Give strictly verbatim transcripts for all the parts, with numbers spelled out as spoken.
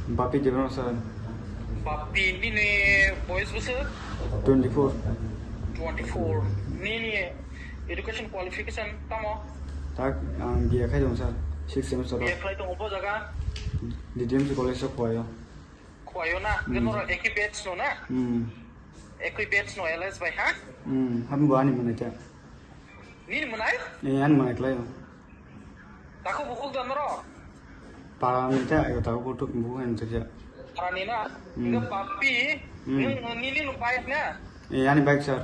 Bapi Debbarma sir. Bapi, nini boyes bwswk? Twenty four. Twenty four. Nini education qualification tamo? Tak ang B A khai tongo sir, sixth semester. B A khlai tongo bo jaga? D D M C college o Khowai o. Khowai o na? Hmm. Norok ekoi batch no na? Hmm. Ekoi batch no L S bai ha? Hmm, habo ani mwnai ta. Nini mwnai? Eh, ani mwnai klai o. Takhuk bukhuk da norok? Para ni ta, ego takhuk bukhuk, bukhuk ani ta. Para ni na? Hmm. Hingke Bapi, hmm, nwng, nini no bike na? Eh, ani bike sir.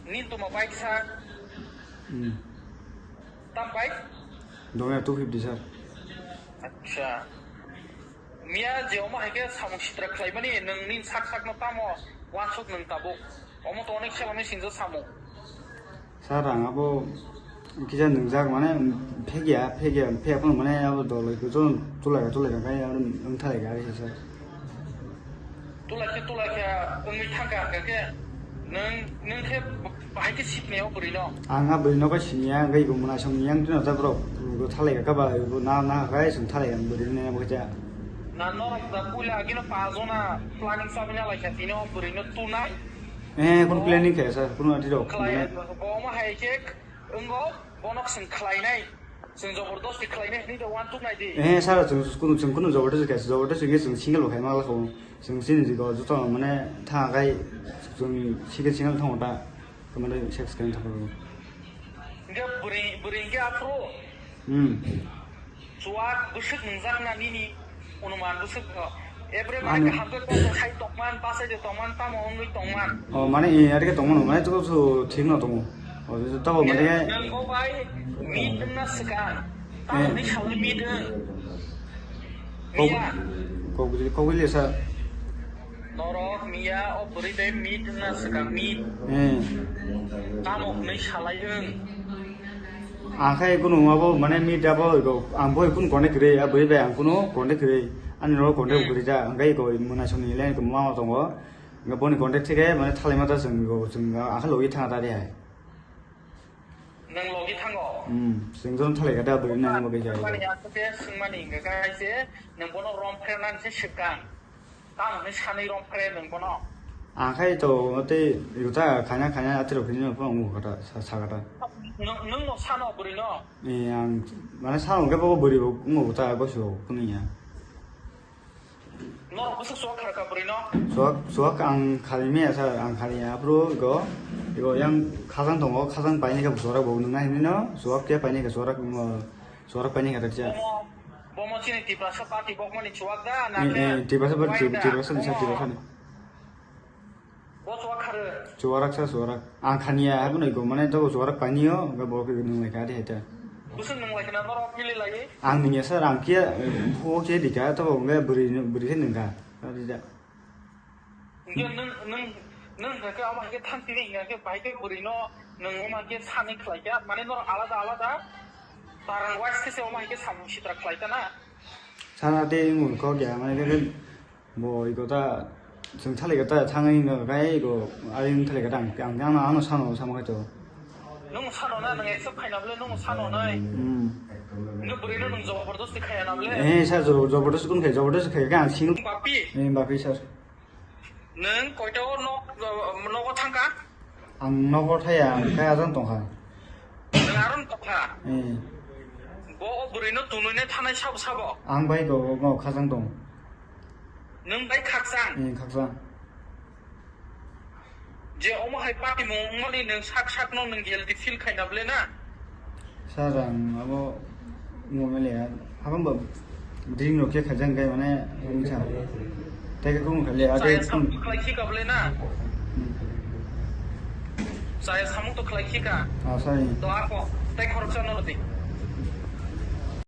Nini tuma bike sa? Hmm. Tam bike? Dongya two fifty sir. Acha. Miya je omo hai khe samung sitra khlaimani, nwng nini sak sakno tamo uansuk nwng tabuk? Omo to onek selami singjak samung. Sir, ang abo kisa nwngjak, mane, phekya, phekya, phekya phano, mane, abo doloi kuchung chulai, chulai kha, kai abo wngthalaikha, sir. Tulai khe, tulai khe, wngwi thangkha, hwnkha khe nwng, nwng khe bahai khe siknai o bwrwino? Ang a bwrwino khe siniya, wngwi bo mwnasong yang tino ta borok, bo thalaikha kha ba, bo na, na kha, chwng thalaikha bwrwino, abo khe. Na norok da puila agino pa jona planning sabina laikha, tini o bwrwino tunai. Eh, kono planning khe, sir, kono ati rok, khlai, mane, bo omo hai khe, wngkha, bono chwng khlainai. Chwng jobordosti khlainai hwnwi da uansuk nai di. Eh, sir, chwng kunu, chwng kunu jobordosti khaisa, jobordosti hwnkhe chwng single bo khaima kha. Chwng chini jugo joto mane thangakhai chwng single single thango ta. Mane sex khaina thangkha. Hwnkhe bwrwi, bwrwi hwnkhe aphuru. Hmm. Chuwak bwswk nwngjak na nini? Onuman bwswk no. Every mane kaham khe kok khai tongman, bachai de tongman, tamo wngwi tongman. Oh, mane, eh, ari khe tongmano, mane, to, to, thik no tongo. Oh, to, to, mane, eh, nang bo bai meet wngna swkang. Tamo ni salai meet wng. Kok, miya. Kok, kok, kok, sir. Norok miya, o bwrwi bai meet wngna swkang, meet. Eh. Tamo hwnwi salai wng. Ang khai kunu abo mane meet abo ego, ang bo kunu contact kwrwi, a bwrwi bai ang kunu contact kwrwi, ani rok contact kwrwi ja, ang khai ego mwnai songni line ko mama tongo, hwnkhe boni contact thike mane thalai mata chwng ego, chwng ang khe logi thang ta de hai. Nwng logi thango? Hmm, chwng jono thalai kha da bwrwi nani bagwi khe. Mani ang khe swngmani hwnkhe khai se nwng bono rom phre nani se swkang. Tamo hwnwi sanwi rong phre nwng bono? Ang khai to tei yuta khaina khaina atirok hinwi phano wngkha ta, sa-, sakha ta. Nwng, nwng no sano bwrwi no? Eh, ang mane sano hwnkhe bo bwrwi bo wngo ta gosi bo phunui ya. Norok bwswk chuwak kharka bwrwi no? Chuwak, chuwak ang khali maya sir, ang khali ya aphuru go, go yang khajang tongo, khajang paini khe chuwak bo nwngnai hinwi no, chuwak khe paini khe chuwak, chuwak paini khe ta cha. Bomo, bomo chini Tiprasa party bokmani chuwak da, na khe? Eh, eh, Tiprasa party, Tiprasa ni sir, Tiprasa ni. Bo chuwak kharwi. Chuwarak sa chuwarak. Ang khaniya, habu nai go, mane, to chuwarak pani o, ga bo ke nung lai ka de heta. Bwswk nung lai khna norok pili lai? Ang nungya sir, ang kiya, eh, phuo kiya dika, to bo ga bwrwi, bwrwi khe nungka. Ari da. Nge nung, nung, nung khe amo khe thang tini, nge khe bai khe bwrwi no, nung amo khe sani khlai kha, mane norok alada alada, tarang wise khe se amo khe samung sitra khlai ta na. Sana de ngun ko kya, mane khe Bo iko ta, chwng thali ka ta thangwi wngkha kai iko, ari wng thali ka ta ang, ang, ang, ano sano, samo khe to. Nung sano na, nung accept khaina bole nung sano nai. Hmm. Nung bwrwi no nung jobordosti khaya na bole. Eh, sir, jobor-, jobordosti kun khai, jobordosti khai ka ang single. Bapi. Eh, bapi, sir. Nung koita o nok, nogo thangka? Ang nogo thaya, ang kaya jang tongkha. Nung aron tongkha? Eh. Bo o bwrwi no tunui ne thanai sabo sabo? Ang bai bo, bo khajang tong. Nwng bai khakchang? Eh, khakchang. Je omo hai patimung wngmani nwng sak sakno nwng guilty feel khaina bole na? Sir, ang abo wngmani le, habang bo drink rok khe khaijak khe mane wngsa. Tei khe kung khale, abo chaya samung khlai khika bole na? Hmm. Chaya samung to khlai khika. Ah, sir. To ako, tei khoroksa no di.